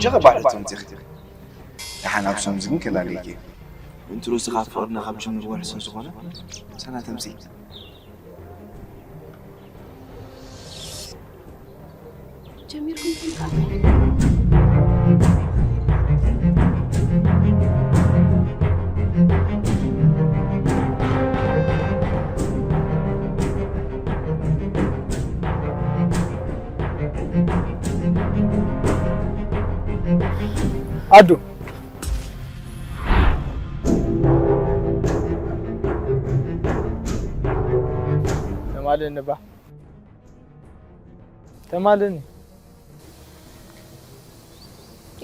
ጀቐ ባሕሪ ትምፅኺ። ደሓን ኣብ ሶምዚ ግን ከላለይኪ። እንትሩ ስኻ ፍቕርና ካብ ጅምር ወርሒ ስለ ዝኾነ፣ ሰና ተምፅእ። ጀሚርኩም ትምጣ። ኣዱ። ተማልን ንባ። ተማልን።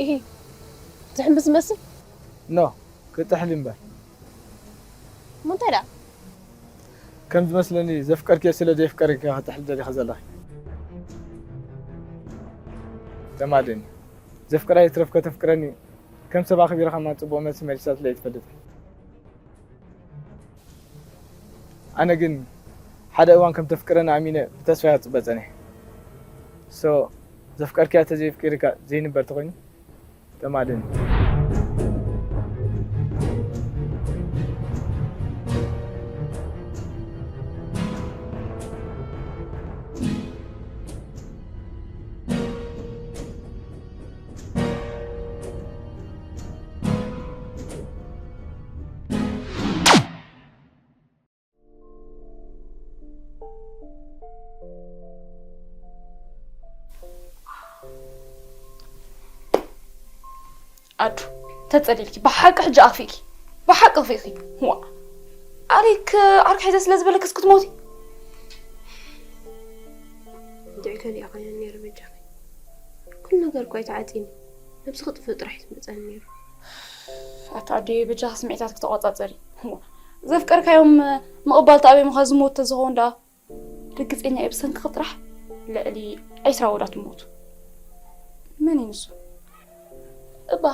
ኢሂ፣ ዝሕምብስ ዝመስል? ኖ፣ ክጥሕል እምበር። እሞ እንታይ ደኣ? ከም ዝመስለኒ ዘፍቀርክዮ ስለ ዘየፍቀርክዮ ክጥሕል ደሊኻ ዘለኺ። ተማልን። ዘፍቅራ ይትረፍ ከተፍቅረኒ፣ ከም ሰብ ኣኽቢርካ እማ ጽቡቕ መልሲ መሊሳትለይ ኣይትፈልጥን። ኣነ ግን ሓደ እዋን ከም ተፍቅረኒ ኣሚነ ብተስፋ እያ ዝጽበ ጸኒሐ። ሶ፣ ዘፍቀርክያ ተዘየፍቂርካ ዘይንበር ተኾይኑ ተማልን። ኣዱ፣ ተጸሊልኪ ብሓቂ ሕጂ ኣኽፊእኪ። ብሓቂ ኣኽፊእኪ። ዋ። ኣሪክ ዓርኪ ሒዘ ስለ ዝበለክስ ክትሞቲ? እንድዒ ከሊኣ ኮይነ ነይረ በጃኺ። ኩሉ ነገር እኮ ኣይተዓጽይኒ። ነብሲ ክጥፍእ ጥራሕ እዩ ዝመጸኒ ነይሩ። ኣታ ኣደይ በጃኺ ስምዒታት ክተቆጻጸሪ። ዋ። ዘፍቀርካዮም ምቕባል ተኣብዮም ከ ዝሞት ተዝኸውን ደኣ? ርግጸኛ እየ ብሰንክኺ ጥራሕ ልዕሊ ዕስራ ወዳት ሞቱ። መን እዩ ንሱ? እባ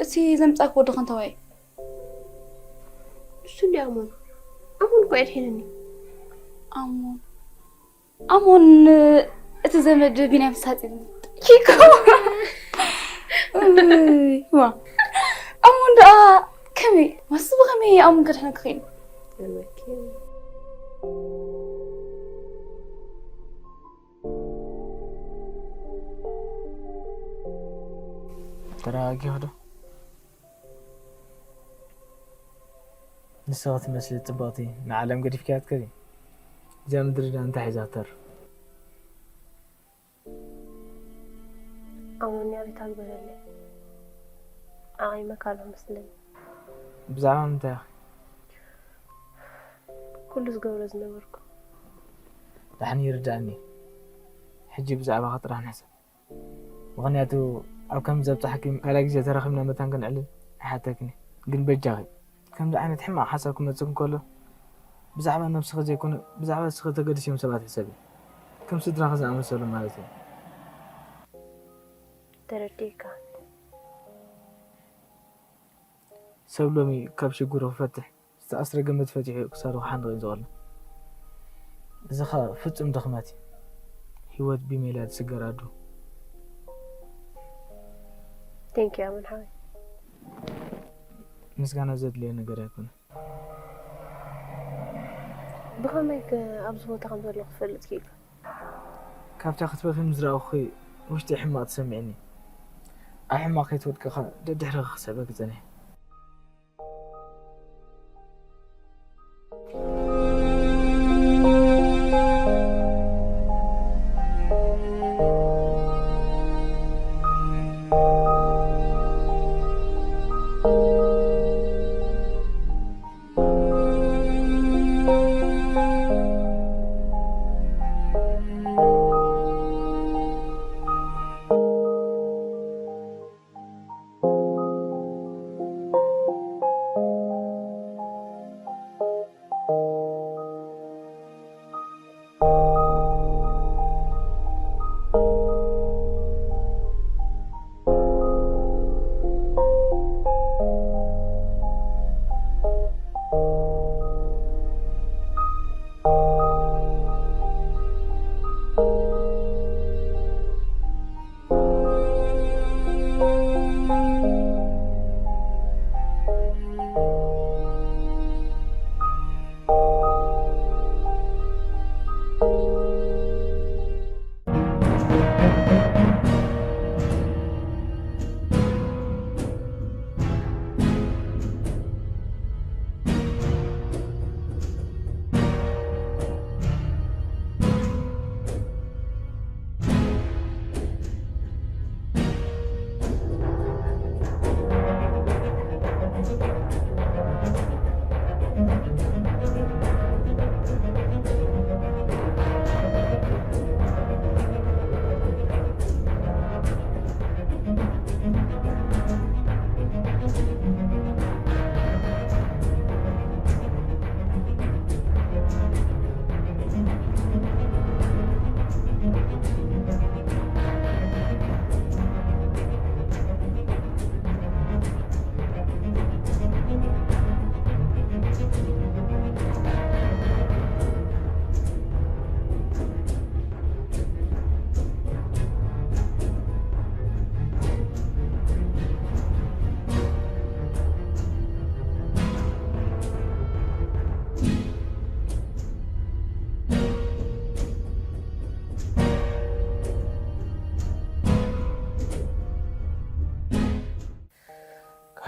እቲ ዘምጻክ ወዲ ከንታዋይ? እሱ እንዲ ኣሞን። ኣሞን እኮ ኣድሒንኒ። ኣሞን። ኣሞን እቲ ዘመድ ቢንያም ሳጺን። ኪኮ። እይ፣ ዋ። ኣሞን ደኣ ከመይ? ማስ ብኸመይ ኣሞን ከድሕነኪ ኽኢሉ? ተረጋጊኺ ዶ? ንስኺ ትመስሊ ጽብቕቲ ንዓለም ገዲፍክያ ትከዲ። እዛ ምድሪ ደኣ እንታይ ሒዛ ተር? ኣሞን ኣቤት ኣግበረለይ። ዓቒመካ ኣለኹ መስለኒ። ብዛዕባ ምንታይ ኢኺ? ኩሉ ዝገብሮ ዝነበርኩ። ደሓን ይርድኣኒ። ሕጂ ብዛዕባኺ ጥራሕ ንሕሰብ። ምኽንያቱ ኣብ ከምዚ ዘብጽሓኪ ካልኣይ ግዜ ተራኺብና መታን ከነዕልል ኣይሓተክን እየ። ግን በጃኺ ከምዚ ዓይነት ሕማቕ ሓሳብ ክመጽእ እንከሎ ብዛዕባ ነብስኺ ዘይኮነ ብዛዕባ ንስኺ ተገድስዮም ሰባት ሕሰቢ። ከም ስድራኺ ዝኣመሰሉ ማለት እዩ። ተረዲእካ። ሰብ ሎሚ ካብ ሽግሩ ክፈትሕ ዝተኣስረ ገመድ ፈቲሑ ክሳዱ ክሓንቕ እዩ ዝቐሎ። እዚ ኸኣ ፍጹም ድኽመት እዩ። ህይወት ብሜላ ትስገር ኣዱ። Thank you ኣመን ሓወይ። ምስጋና ዘድልዮ ነገር ኣይኮነን። ብኸመይ ከ ኣብዚ ቦታ ከም ዘለኹ ክፈልጥ ክኢልካ? ካብታ ክትበኺ ምስ ረኣኹኺ ውሽጠይ ሕማቕ ተሰሚዕኒ። ኣብ ሕማቕ ከይትወድቂ ከኣ ደድሕረኺ ክስዕበኪ ጸኒሐ።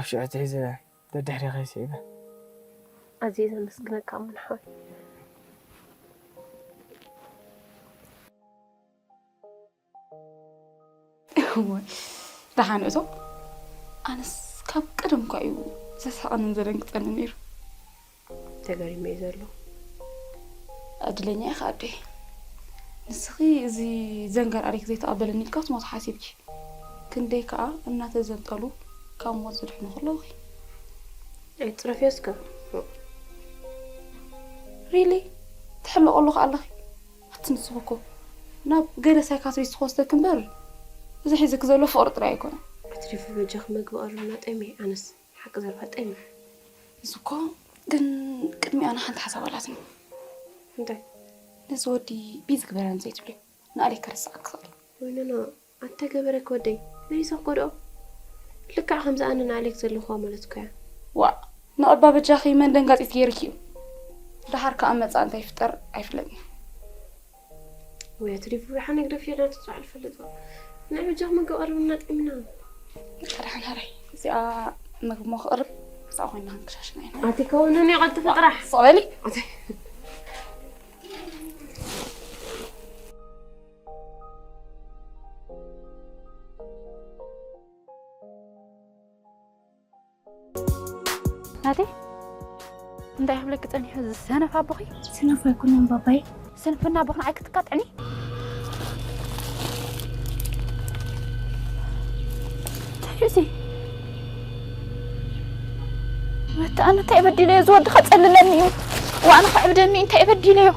ሽዑ ትሒዘ ደድሕሪ ከይስዒበ። ኣዝየ ዘመስግነካ እሞ ንሓወይ። እዋይ፣ ደሓን እቶ። ኣነስ ካብ ቀደም እኳ እዩ ዘስሕቐንን ዘደንግጸንን ነይሩ። ተገሪመ እዩ ዘሎ። ዕድለኛ ኢኻ ኣደይ። ንስኺ እዚ ዘንገር ኣሪክ ዘይተቐበለኒ ኢልካ ትሞት ሓሲብኪ። ክንደይ ከኣ እናተዘንጠሉ ካብ ሞት ዝድሕኑ ከለውኺ። ኣይትጽረፍዮ እስከ። ሪሊ? ትሕለቐሉ ከኣ ኣለኺ። ኣቲ ንስኺ እኮ ናብ ገለ ሳይካትሪስት ክወስደኪ እምበር፣ እዚ ሒዝኪ ዘሎ ፍቕሪ ጥራይ ኣይኮነን። ኣትሪፉ በጃኺ መግቢ ቀርብና ጠምየ፣ ኣነስ ሓቂ ዘረባ ጠምየ። እዚ እኮ ግን ቅድሚኣ ሓንቲ ሓሳብ ኣላትኒ። እንታይ? ነዚ ወዲ ቢዚ ግበረኒ ዘይትብልዮ፣ ንኣሌክ ከረስዓካ ክኽእል። ወይነኖ፣ ኣንተ ገበረክ ወደይ፣ መሊሰ ክጎድኦ። ልክዕ ከምዚ ኣነ ንኣሌክ ዘለኹዋ ማለት እኮ እያ። ዋእ፣ ንቐባ በጃኺ መን ደንጋጺት ገይርኪ እዩ? ደሓር ከኣ መጻ እንታይ ይፍጠር ኣይፍለጥን። ወይ ኣትሪፉ፣ ሓነ ግደፍዮ፣ ናቱ ጽባሕ ልፈልጥ። ንዕብጃኽ መገብ ቀርብና ጠሚና። ደሓን ሃረይ፣ እዚኣ መግቢ ሞ ክቕርብ፣ እዛ ኮይና ክንክሻሽና ኢና። ኣቲ ከውንኒ፣ ቀልጥፊ ጥራሕ። ሶበሊ። ኣቲ ናቲ፣ እንታይ ክብለኪ ጸኒሑ እዚ ሰነፍ ኣቦኺ? ሰነፍ ኣይኮነን ባባይ። ስንፍና ኣቦኺ ንዓይ ክትካጥዕኒ? እንታይ እዩ እዚ? ወዲ ኣነ እንታይ በዲለዮ? እዚ ወዲ ከጸልለኒ እዩ። ዋእ ኣነ ከዕብደኒ እንታይ በዲለዮ?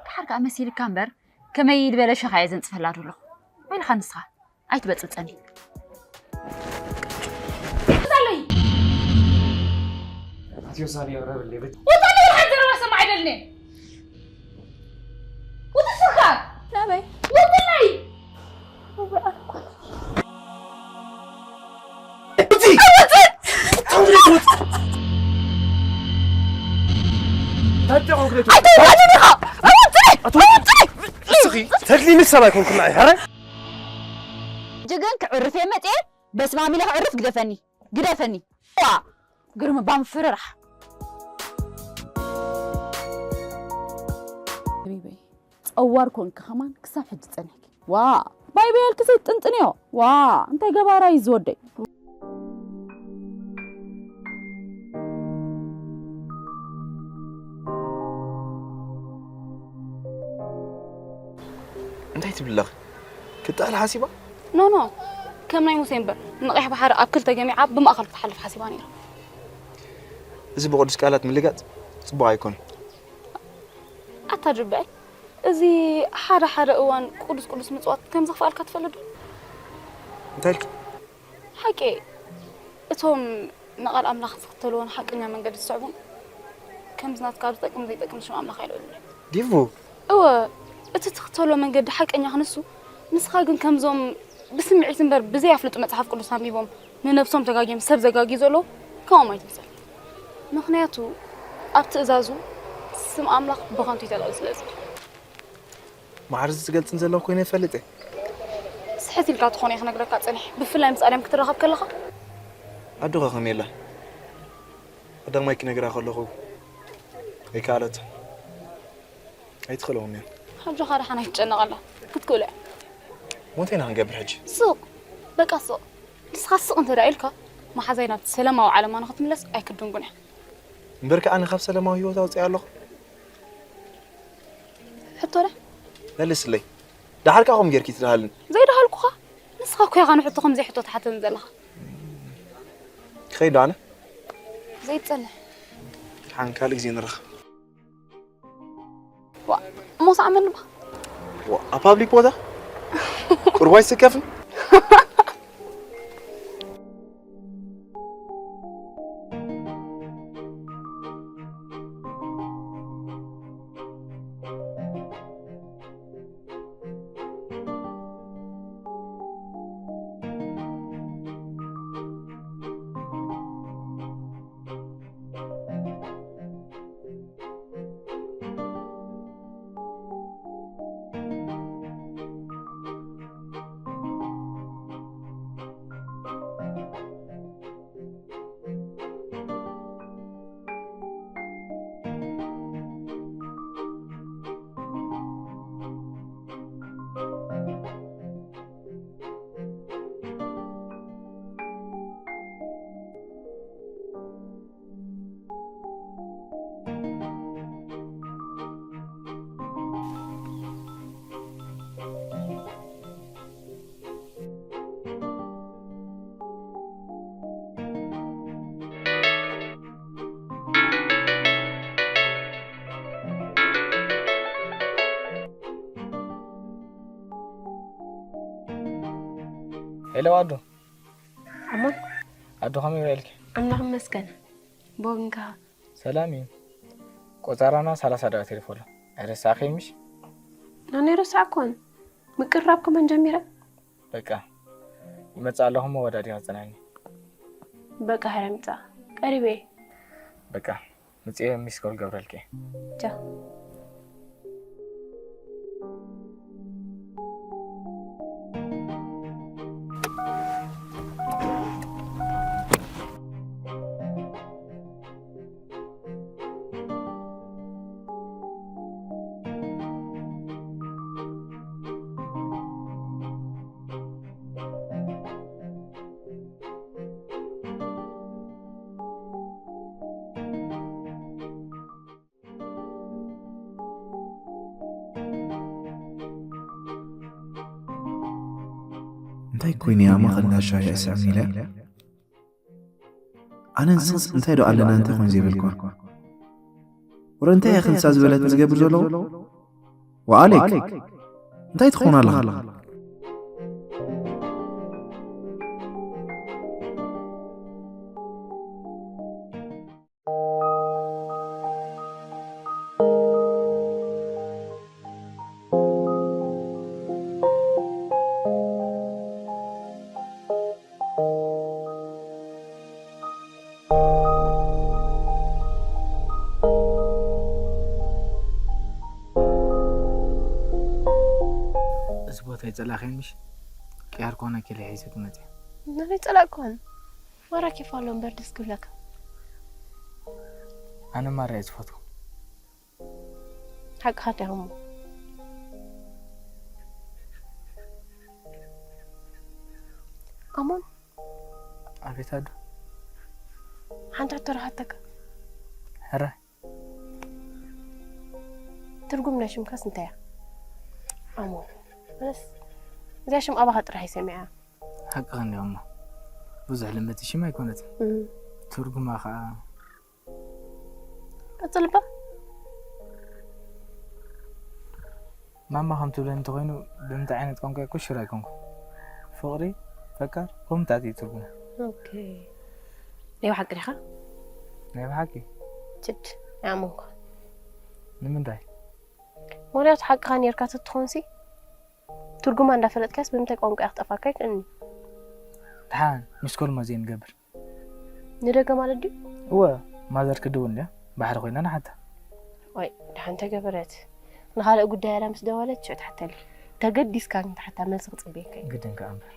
ደሓር ከኣ መሲልካ እምበር፣ ከመይ ዝበለ ሸኻ እየ ዘንጽፈላ ዘለኹ። በልኻ ንስኻ፣ ኣይትበጽብጸኒ። ውጣለይ! ኣትዮ ሳልዮ ረብለይ፣ በ- ውጣለይ! ሓንቲ ዘረባ ሰማዕ ኣይደልን እየ። ውጥ ስኻ! ናበይ? ውጥለይ! ንስኺ ተድልይኒ ሰብ ኣይኮንኩም ንዓይ፣ ሕራይ? ጅግን ክዕርፍ እየ መፅየ፣ በስማም ኢለ ክዕርፍ ግደፈኒ፣ ግደፈኒ። ዋ! ግርም እባ ምፍርራሕ። ሓቢበይ፣ ጸዋር ኮንኪ ከማን ክሳብ ሕጂ ጸኒሕኪ። ዋ! ባይ ባይ ኣልኪ ዘይትጥንጥንዮ። ዋ! እንታይ ገባራይ እዩ ዝወደይ? እንታይ ትብሊ ኣለኺ? ክትጠቕሊ ሓሲባ? ኖ፣ ኖ። ከም ናይ ሙሴ እምበር፣ ንቐይሕ ባሕሪ ኣብ ክልተ ገሚዓ ብማእኸል ክትሓልፍ ሓሲባ ነይራ። እዚ ብቕዱስ ቃላት ምልጋጽ ጽቡቕ ኣይኮነን። ኣታ ጅበል፣ እዚ ሓደ ሓደ እዋን ቅዱስ ቅዱስ ምጽዋት ከም ዘኽፍኣልካ ትፈልጥ ዶ? እንታይ ኢልኪ? ሓቂ፣ እቶም ንቓል ኣምላኽ ዝኽተልዎን ሓቀኛ መንገዲ ዝስዕቡን፣ ከምዚ ናትካ ኣብ ዝጠቅም ዘይጠቅም ሽም ኣምላኽ ኣይልዕሉን እዮም። ዲቡ። እወ፣ እቲ ትኽተሎ መንገዲ ሓቀኛ ክንሱ፣ ንስኻ ግን ከምዞም ብስምዒት እምበር ብዘይ ኣፍልጡ መጽሓፍ ቅዱስ ኣንቢቦም ንነብሶም ተጋግዮም ሰብ ዘጋግዩ ዘለዉ ከምኦም ኣይትምሰል። ምኽንያቱ ኣብ ትእዛዙ ስም ኣምላኽ ብኸንቱ ይተልዕል ስለ ዝብል። ማዕረ እዚ ትገልጽን ዘለኹ ኮይነ ይፈልጥ እየ። ስሕት ኢልካ ትኾነ እየ ክነግረካ ጸኒሐ፣ ብፍላይ ምስ ኣድያም ክትራኸብ ከለኻ። ኣደኻ ከመይ ኣላ? ቀዳማይ ክነግራ ከለኹ ኣይከኣለትን። ኣይትኽእለውን እያ። ኣጆኻ ደሓን ኣይትጨነቕ ኣላ። ክትክእሎ እያ። እሞ እንታይ ኢና ክንገብር ሕጂ? ስቕ። በቃ ስቕ። ንስኻ ስቕ እንተ ደኣ ኢልካ፣ መሓዛይ ናብቲ ሰላማዊ ዓለማ ንኽትምለስ ኣይክድንጉን እያ። እምበር ከኣ ኣነ ካብ ሰላማዊ ህይወት ኣውጽኣ ኣለኹ። ሕቶ ዶ? መልስለይ። ደሓር ከኣ ከምኡ ጌርኪ ትደሃልኒ። ዘይደሃልኩኻ? ንስኻ እኮ ኢኻ ንሕቶ ከም ዘይሕቶ ትሓተኒ ዘለኻ። ክኸይድ ዶ ኣነ? ዘይትጸንሕ። ደሓን ካልእ ግዜ ንራኸብ። ዋ፣ እሞ ሰኣመኒ እባ። ዋ፣ ኣብ ፓብሊክ ቦታ? ቁርባይ ስከፍን? ሄሎ ኣዱ። ኣሞን። ኣዱ ከመይ ውዒልኪ? ኣምላኽ ይመስገን። ቦግንካ። ሰላም እዩ። ቆጻራና ሰላሳ ደቂቕ ተሪፉ ኣሎ። ኣይረሳዕክይ ምሽ? ናነይ ረሳዕኮን። ምቅርራብ ከመን ጀሚረ። በቃ ይመጽእ ኣለኹ እሞ ወዳዲኻ ጽናኒ። በቃ ሕረ ምጻ። ቀሪበ እየ። በቃ ምጽኤ ሚስኮል ገብረልኪ። ቻው። እንታይ ኮይነ እያ ማእኸል እንዳ ሻሂ እስዕም ኢለ? ኣነ ንስኽስ እንታይ ዶ ኣለና እንታይ ኮይኑ ዘይበልክዋ? ወረ እንታይ እያ ክንሳ ዝበለት ዝገብር ዘለኹ? ወኣሌክ እንታይ ትኾን ኣለኻ? እዚ ቦታ ይጸላኸ ምሽ ቅያር ኮነ ኪለ ሒዘ ክመጽእ ንኸይ ጸላእኮን ማራ ኬፍ ኣሎ እምበር ደስ ክብለካ። ኣነ ማራ እየ ዝፈትዎ። ሓቅኻ ዲኻ እሞ። ኣሞን። ኣቤት ኣዱ። ሓንቲ ሕቶ ረሃተካ። ሕረ። ትርጉም ናይ ሽምካስ እንታይ እያ? ኣሞን። ኣነስ እዚኣ ሽም ኣባኻ ጥራሕ ይሰሚዐ። ሓቅኻ እንዲያውማ ብዙሕ ልምድቲ ሽም ኣይኮነትን። ትርጉማ ከዓ ቀጽልባ። ማማ ከም ትብለኒ እንተኾይኑ ብምንታይ ዓይነት ቋንቋ እኮ ሽር ኣይኮንኩን። ፍቕሪ፣ ፈቃር፣ ከምታት እዩ ትርጉሙ። ኦኬ። ናይ ብሓቂ ዲኻ? ናይ ብሓቂ። ችድ፣ ኣይኣመንኩ። ንምንታይ? ምክንያቱ ሓቅኻ ኔርካ ተትኾንሲ ትርጉማ እንዳፈለጥካስ ብምንታይ ቋንቋ እያ ክጠፋካ ይክእልኒ። ድሓን ሚስኮል ማ ዘይንገብር። ንደገ ማለት ድዩ? እወ ማዘር ክድውል እንድያ ባሕሪ ኮይና ንሓታ። ዋይ ድሓን ተገበረት። ንኻልእ ጉዳይ ኣላ ምስ ደወለት ሽዑ ትሓተለይ። ተገዲስካ ግን ትሓታ መልሲ ክጽበየካ እየ። ግድን ከኣ እምበር።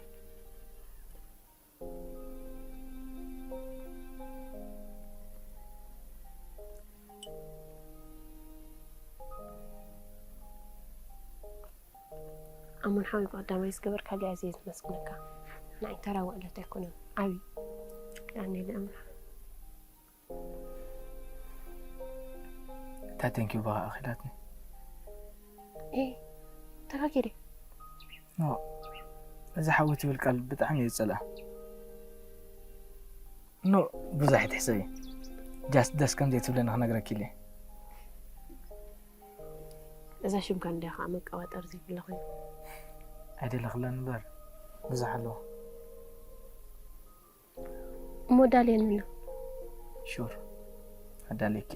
ኣሙን ሓወይ ብቐዳማይ ዝገበርካለይ ኣዝየ ዘመስግነካ። ንዓይ ተራ ውዕለት ኣይኮነን፣ ዓቢ። የቐንየለይ ኣሙን ሓወይ። እታ ቴንኪው ብኻ ኣኺላትኒ። ኤ፣ ተጋጊረ። ኖ፣ እዚ ሓዊ ትብል ቃል ብጣዕሚ እየ ዝጸልኣ። ኖ፣ ብዙሕ ኣይትሕሰቢ። ጃስት ደስ ከም ዘይትብለኒ ክነግረኪ ኢለ። እዛ ሽምካ እንድያ ከዓ መቀባጠር ዘይብላ ኮይና። ኣይደለኽለን እምበር ብዙሕ ኣለዋ። እሞ ዳልየኒ ዶ? ሹር ኣዳልየኪ።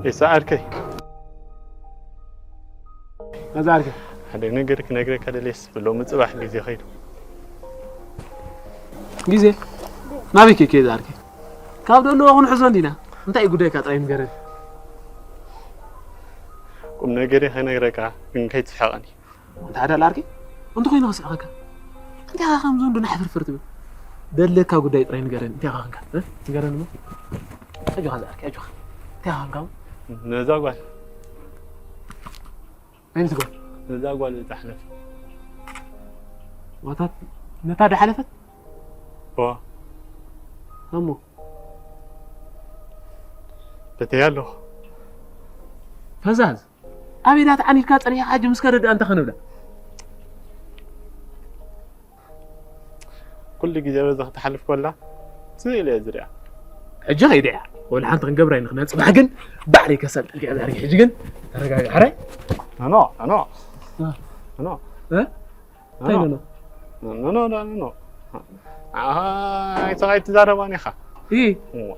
ይስዓርከይ። መዛርኪ። ሓደ ነገር ክነግረካ ደልየስ ብሎሚ ጽባሕ ግዜ ኸይዱ። ግዜ ናበይ ከይከ ዛርኪ? ካብ ደለዎ ክንሕዞ እንዲና። እንታይ እዩ ጉዳይካ ጥራይ ንገረኒ። ቁም ነገር ከነግረካ ግን ከይትስሕቐኒ። እንታይ ደላርኪ? እንተ ኮይኑ ክስሕቐካ? እንታይ ኢኻ ከምዚ እንዱ ናሕፍርፍር ትብል? ደለካ ጉዳይ ጥራይ ንገረኒ። እንታይ ኢኻ ኸንካ? እ? ንገረኒ እሞ። ኣጆኻ ዝኣርኪ፣ ኣጆኻ። እንታይ ኢኻ ኸንካ? ነዛ ጓል። ኣይነት ጓል? ነዛ ጓል ዝሓለፈ። ዋታት ነታ ድሓለፈት? እዋ። እሞ? በተያ ኣለኹ። ፈዛዝ፣ ኣብ ኢዳ ተዓኒድካ ጸኒሕካ ሕጂ ምስ ከረድኣ እንታይ ክንብላ? ኩሉ ግዜ በዚ ክትሓልፍ ከላ ስቕ ኢለ እየ ዝሪኣ። ሕጂ ከይደ እያ። ወላ ሓንቲ ክንገብራ ኢና። ጽባሕ ግን ባዕለይ ከሰልጥልካ እየ። ሕጂ ግን ተረጋጋዕ። ሕራይ? ኖ፣ ኖ፣ እ? ኖ። እ? እንታይ ኖ፣ ኖ፣ ኖ? ኖ፣ ኖ፣ ኖ፣ ኖ። ንዓኻ ኣይተ-፣ ኣይትዛረባን ኢኻ። እ። እዋ።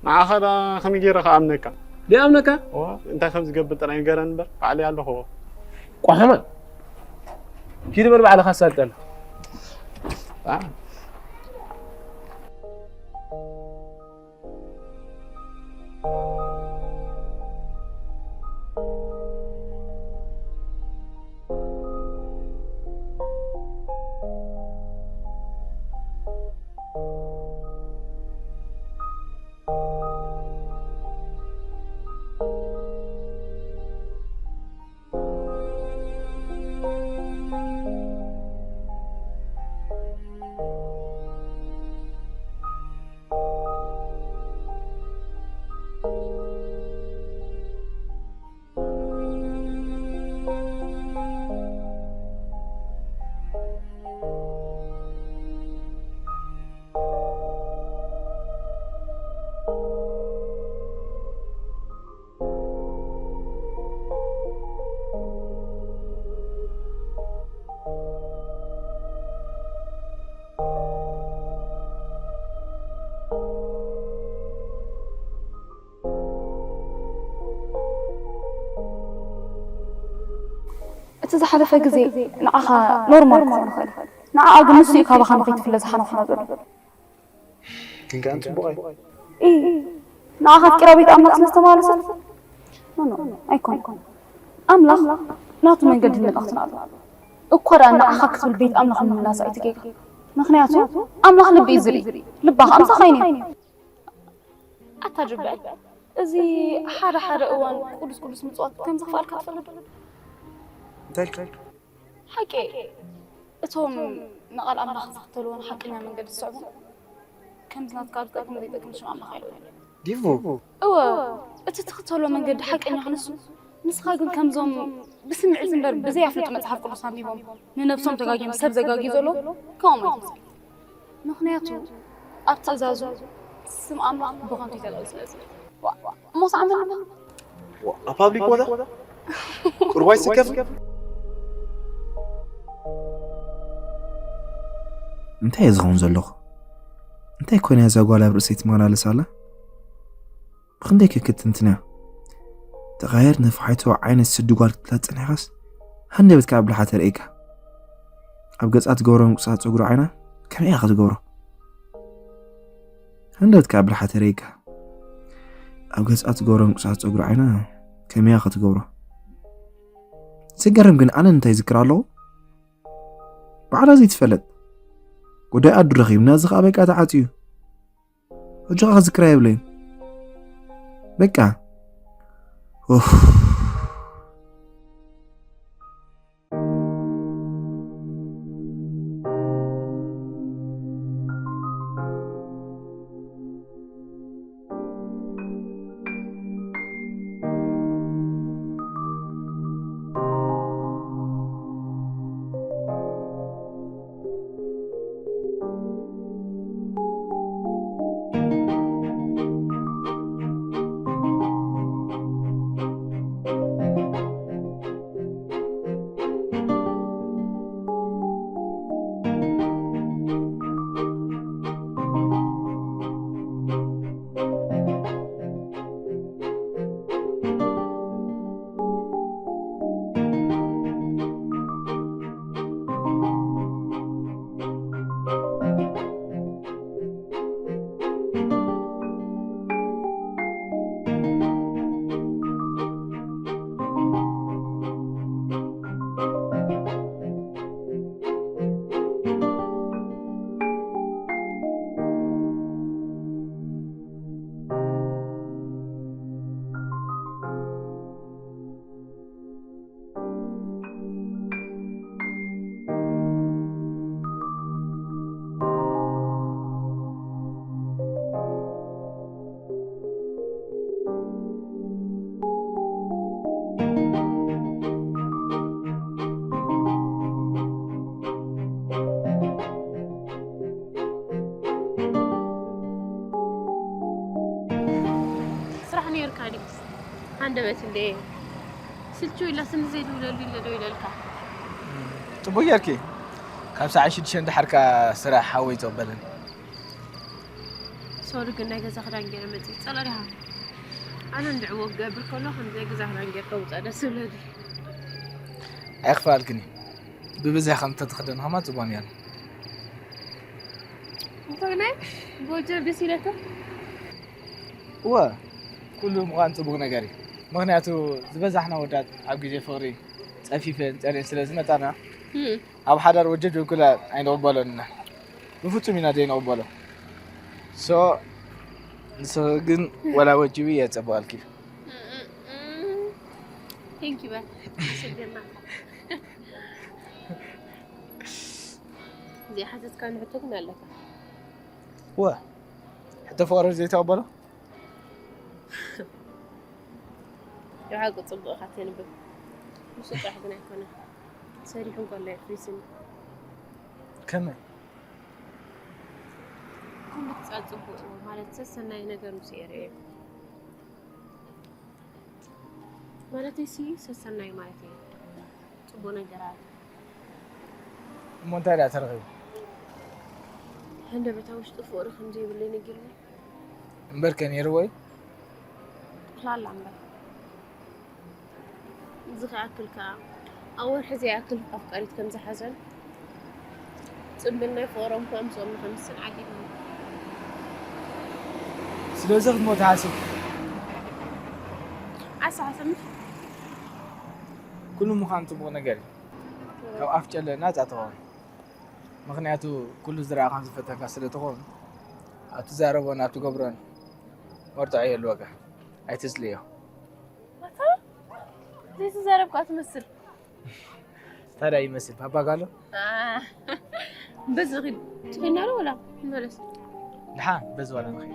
ንዓኻ ዳ ከመይ ገይረ ክኣምነካ? ደይኣምነካ? እዋ፣ እንታይ ከም ዝገብር ጥራይ ንገረኒ እምበር፣ ባዕለይ ኣለኹዎ። ቋሕመ። ኪድ በል ባዕልኻ ኣሳልጠና። አ። እቲ ዝሓለፈ ግዜ ንዓኻ ኖርማል ክኾን ይኽእል። ንዓኣ ግን ንሱ እዩ ካባኻ ንኸይትፍለ ዝሓነኹና ዘሎ። ግን ከኣ ጽቡቕ እዩ። ኢ፣ ንዓኻ ኣፍቂራ ቤት ኣምላኽ ስለ ዝተመላለሰት? ኖ፣ ኖ፣ ኣይኮነን። ኣምላኽ ናቱ መንገድን መልእኽትን ኣለዎ። እኳ ደኣ ንዓኻ ክትብል ቤት ኣምላኽ ምምላስ ኣይትጌጋ። ምኽንያቱ ኣምላኽ ልቢ እዩ ዝርኢ። ልባ ኸኣ ምሳኻ እዩ ነይሩ። ኣታ ጅበል፣ እዚ ሓደ ሓደ እዋን ቅዱስ ቅዱስ ምጽዋት ከም ዘኽፍኣልካ ትፈልጥ ዶ? እንታይ ኢልካ? ሓቂ፣ እቶም ንቓል ኣምላኽ ዝኽተልዎን ሓቀኛ መንገዲ ዝስዕቡ፣ ከምዚ ናትካ ዝጠቅም ዘይጠቅም ሽም ኣምላኽ ኣይልዑልን። ዲቡ። እወ፣ እቲ ትኽተሎ መንገዲ ሓቀኛ ክንሱ፣ ንስኻ ግን ከምዞም ብስምዒት እምበር ብዘይ ኣፍልጦ መጽሓፍ ቅዱስ ኣንቢቦም ንነብሶም ተጋግዮም ሰብ ዘጋግዩ ዘለዉ ከምኦም ኣይትምሰል። ምኽንያቱ ኣብ ትእዛዙ ስም ኣምላኽ ብኸንቱ ይተልዕል ስለ ዝብል። ዋ፣ ሞሳ ዓመል እሞ። ዋ፣ ኣብ ፓብሊክ ቦታ? ቁርባይ ስከፍ? እንታይ እየ ዝኸውን ዘለኹ? እንታይ ኮይና እዛ ጓል ኣብ ርእሰይ ትመላለስ ኣላ? ብኽንደይ ከ ክትንትንያ? ተቓየር ነፋሒቶ ዓይነት ስዲ ጓል ክትብላ ጸኒሕካስ፣ ሃንደበት ከኣ ብልሓ ተርእየካ። ኣብ ገጻ ትገብሮ ምንቅስቓስ ጸጉሪ ዓይና ከመይ እያ ክትገብሮ? ሃንደበት ከኣ ብልሓ ተርእየካ። ኣብ ገጻ ትገብሮ ምንቅስቓስ ጸጉሪ ዓይና ከመይ እያ ክትገብሮ? ዘገርም ግን ኣነ እንታይ ይዝክር ኣለኹ? ባዕላ ዘይትፈለጥ። ጉዳይ ኣዱ ረኺብና፣ እዚ ኸኣ በቃ ተዓጽዩ። ሕጂ ኸኣ ክዝክራ የብለይን። በቃ። ኡፍ። ደበት እንደ ስልቹ ኢላ ስንት ዘይድውለሉ ኢለ ዶ ኢለልካ? ጽቡቅ ጌርኪ። ካብ ሰዓት ሽዱሽተ እንድሓርካ ስራሕ ሓወይ ይጸበለኒ። ሶሪ ግን ናይ ገዛ ክዳን ገይረ መጽእ ጸላሪሃ። ኣነ እንድዕዎ ክገብር ከሎ ከም ናይ ገዛ ክዳን ጌርካ ውጻእ ደስ ይብለኒ። ኣይኽፋልክኒ። ብብዝሒ ከም ተትኽደን ኸማ ጽቡቅ ነይሩ። እንታይ ናይ ጎጀር ደስ ይለካ? እወ፣ ኩሉ ምዃን ጽቡቕ ነገር እዩ። ምኽንያቱ ዝበዛሕና ወዳት ኣብ ግዜ ፍቕሪ ጸፊፈን ጸርየን ስለ ዝመጻና፣ እም። ኣብ ሓዳር ወጀብ ጀንኩላ ኣይንቕበሎን ኢና። ብፍጹም ኢና ዘይንቕበሎ። ሶ፣ ንስኺ ግን ወላ ወጅቢ እየ ጸበቓልኪ። እም፣ እም፣ እም። ቴንክ ዩ በል። ኣመሰግናለሁ። ዘይሓተትካኒ ሕቶ ግን ኣለካ። እወ፣ ሕቶ ፍቕሪ ዘይተቐበሎ? ብሓቂ ጽቡቕ ኢኻ ተንብብ። ንሱ ጥራሕ ግን ኣይኮነን። ሰሪሑ እንከሎ የፍሪስኒ። ከመይ? ኩሉ ክጻ ጽቡቕ ማለት ሰሰናይ ነገር ምስ የርእዮ። ማለተይሲ ሰሰናይ ማለት እዩ። ጽቡቕ ነገር ኣሎ። እሞ እንታይ ደኣ ተረኺቡ? ሃንደበታዊ ውሽጢ ፍቕሪ ከም ዘይብለይ ነጊርኒ። እምበርከ ነይርዎ እዩ? ጠቕላላ እምበር። እዚ ክኣክል ከኣ ኣብ ወርሒ ዘይኣክል ኣፍቃሪት ከም ዝሓዘን ጽምብል ናይ ፍቕሮም ከኣ ምስኦም ንኸምስን ዓጊብኒ። ስለዚ ክትሞት ሓሲብ? ዓሳ ሓሰምት? ኩሉ ምዃን ጽቡቕ ነገር እዩ። ካብ ኣፍ ጨለ ናጻ ትኸውን። ምኽንያቱ ኩሉ ዝረኣኻን ዝፈተንካ ስለ ትኸውን፣ ኣብ ትዛረቦን ኣብ ትገብሮን መርትዖ ይህልወካ። ኣይትስልዮ። ኣታ ዘይተዛረብካ ትመስል። ታዲያ ይመስል ፓፓ ጋሎ? አ፣ በዚ ኺድ ትልና ዶ ወላ? ንመለስ። ድሓን በዚ ዋላ ንኸይድ።